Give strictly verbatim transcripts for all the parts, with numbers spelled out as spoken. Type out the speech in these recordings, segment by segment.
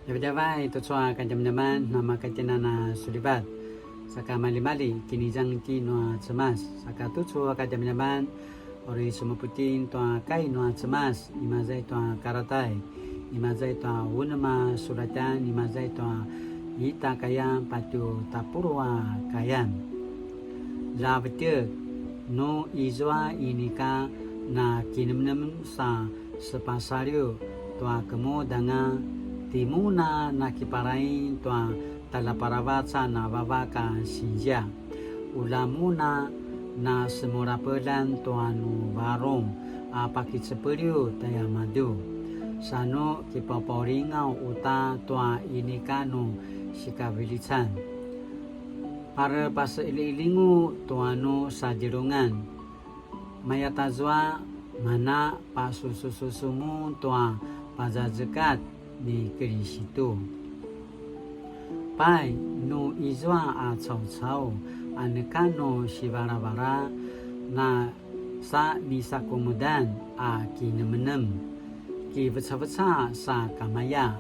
Djavadjavay tucu a kadjamadjaman, namakatjinana sulivat. Saka malimali kinizang ti nua Cemas. Saka tucu a kadjamadjaman, uri semuputin tua kai nua Cemas, imaza i tua Karatai, imaza i tua unem a sulatjan, imaza i tua ita kayan patju tapuluq a kayan. Lja vetjek, nu izua inika na kinemnem sa sepasaliw tua kemudanga, timun a nakiparaing tua tjaljaparavacan a vavak a sinzia. Ulja mun a na semulapelan tua nu varung a pakicepeliw tjaiamadju, sa nu kipapaulingaw uta tua inika nu sikavilican. Parepaseililingu tua nu sadjelungan. Mayatazua, mana pasusususu mun tua pazazekat ni Kilisitu. Pai, nu izua a caucau a neka nu sivalavala, na sa nisakumudan a kinemnem, kivecaveca sa kamaya.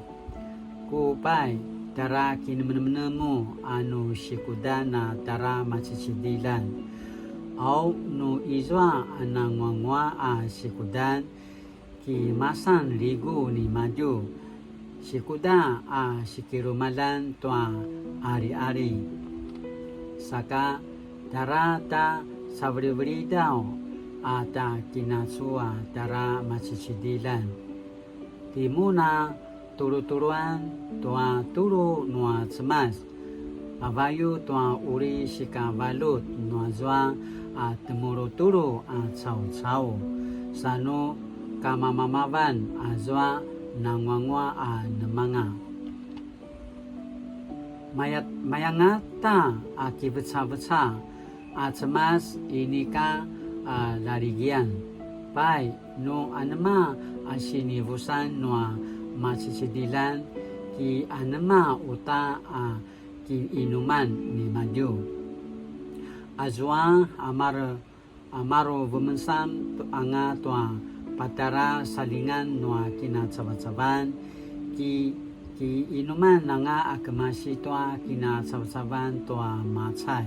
Ku pai, tjara kinemnemnemu a nu sikudan a tjara macicidiljan. Au nu izua a nanguanguaq a sikudan, ki masan ligu nimadju, sikuda a sikilumaljan tua aliali. Saka tjara ta savelivelidaw a ta kinacu a tjara macicidiljan. Timun a tulutuluan tua tulu nua Cemas, pavayu tua uri sikavaljut nuazua a temulutulu a caucau, sa nu kamamamavan azua nanguanguaq a nemanga. Maya-, mayangata a kivecaveca a Cemas inika a laligian. Pai, nu anema a sinivusan nua macicidiljan, ki anema uta a kiinuman nimadju. Azua a mar-, a maru vemensam tu-, anga tua patjara salingan nua kinacavacavan, ki, kiinuman anga a kemasi tua kinacavacavan tua macay.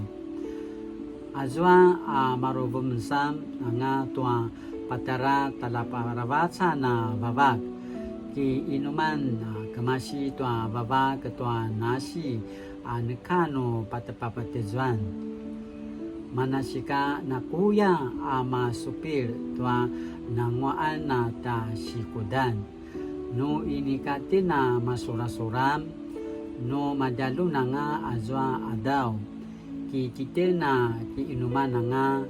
Azua a maru vemensam anga tua patjara tjaljaparavacan a vavak, kiinuman a kemasi tua vavak tua nasi a neka nu patepapatezuan. Manasika nakuya a masupil tua nanguaqan a ta sikudan. Nu inika tjen a masurasuram, nu madjalun anga azua qadaw, ki titjen a kiinuman anga.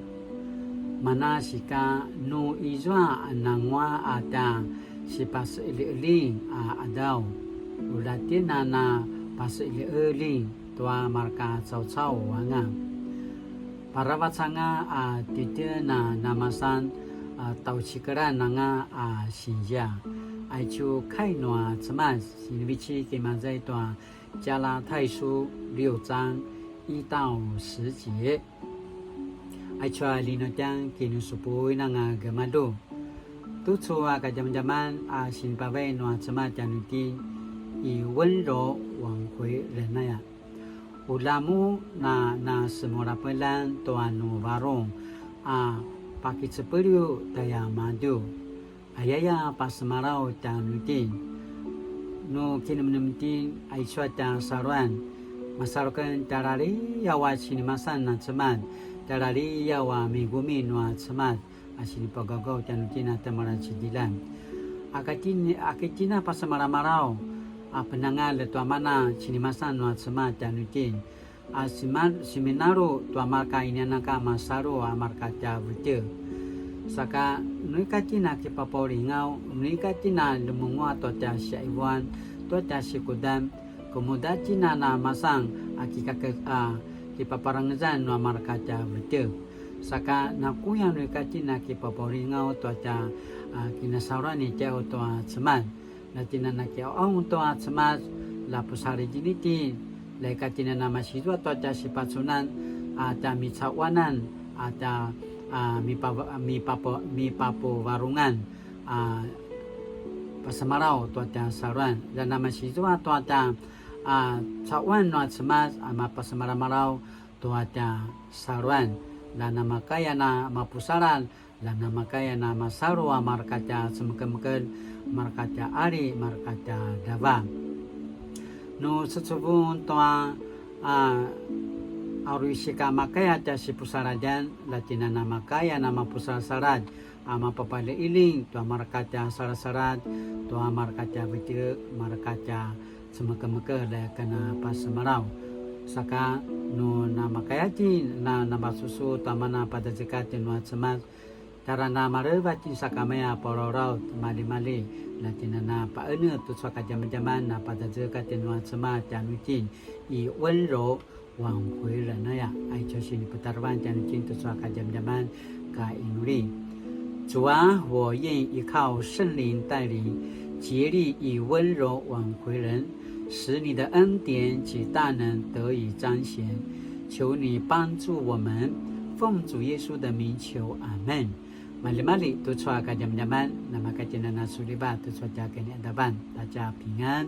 Manasika nu izua a nanguaq a ta sipaseqeljiqeljing a qadaw, ulja tjen a na paseqeljiqeljing tua marka caucau anga. Paravac anga a titjen a namasan a taucikelan anga a sinzia. Aicu kai nua Cemas, sinivecik imaza i tua 加拉太書六章一到十節. Aicu a linutjang kinusupuin anga gemalju. Tucu a kadjamadjaman a sinipavay nua Cemas tjanuitjen i 温柔挽回人 aya. Ulja mun a na semulapelan tua nu varung a pakicepeliw tjaiamadju. Ayaya pasemalaw tjanuitjen. Nu kinemnem itjen aicu a tja saluan. Masalu aken tjalaliaw a sinimasan a Cemas, tjalaliaw a migumi nua Cemas a sinipagaugaw tjanuitjen a tja maracigiljan. Aka itjen, aka itjen a pasemalamalaw a penangalj tua mana sinimasan nua Cemas tjanuitjen. A sima-, siminalu tua marka inianan ka masalu a marka tja vetjek. Saka nu ika itjen a kipapaulingaw, nu ika itjen a lemenguaq tua tja siqaivuan, tua tja sikudan, kemuda itjen a namasan a kikake-, a kipaparangezan nua marka tja vetjek. Saka nakuya nu ika itjen a kipapaulingaw tua tja, a, kinasaluan ni tjau tua Cemas. La itjen a nakiqaung tua Cemas, la pusaladj itjen, la ika itjen a namasizua tua tja sipacunan, a tja micaquanan, a tja, a, mipa-, mipapu-, mipapuvarungan, a, pasemalaw tua tja saluan. La namasizua tua tja a cawan nua Cemas a mapasemalamalaw tua tja saluan. La namakaya na mapusalan, la namakaya na masalu a marka tja cemekemekel, marka tja ali, marka tja dava. Nu secevung tua a aru isika makaya tja sipusaladjan, la tjinana makaya na mapusalasaladj a mapapaljiling tua marka tja salasaladj, tua marka tja vetjek, marka tja cemekemekel, la kana pasemalaw. Saka nu namakaya tjen na namasusu tua mana padazekatj nua Cemas, tjara na maleva tjen sakamaya palaulaut malimali, la tjinana paenetj tucu a kadjamadjaman na padazekatj nua Cemas tjanuitjen i 温柔挽回人 aya. Aicu a siniputarevan tjanuitjen tucu a kadjamadjaman ka inuli. 主啊，我愿依靠圣灵带领，竭力以温柔挽回人，使你的恩典及大能得以彰显。求你帮助我们，奉主耶稣的名求，阿门。Malimali tucu a kadjamadjaman, namakatjinana suliva tucu a tja kiniadavan, 大家平安。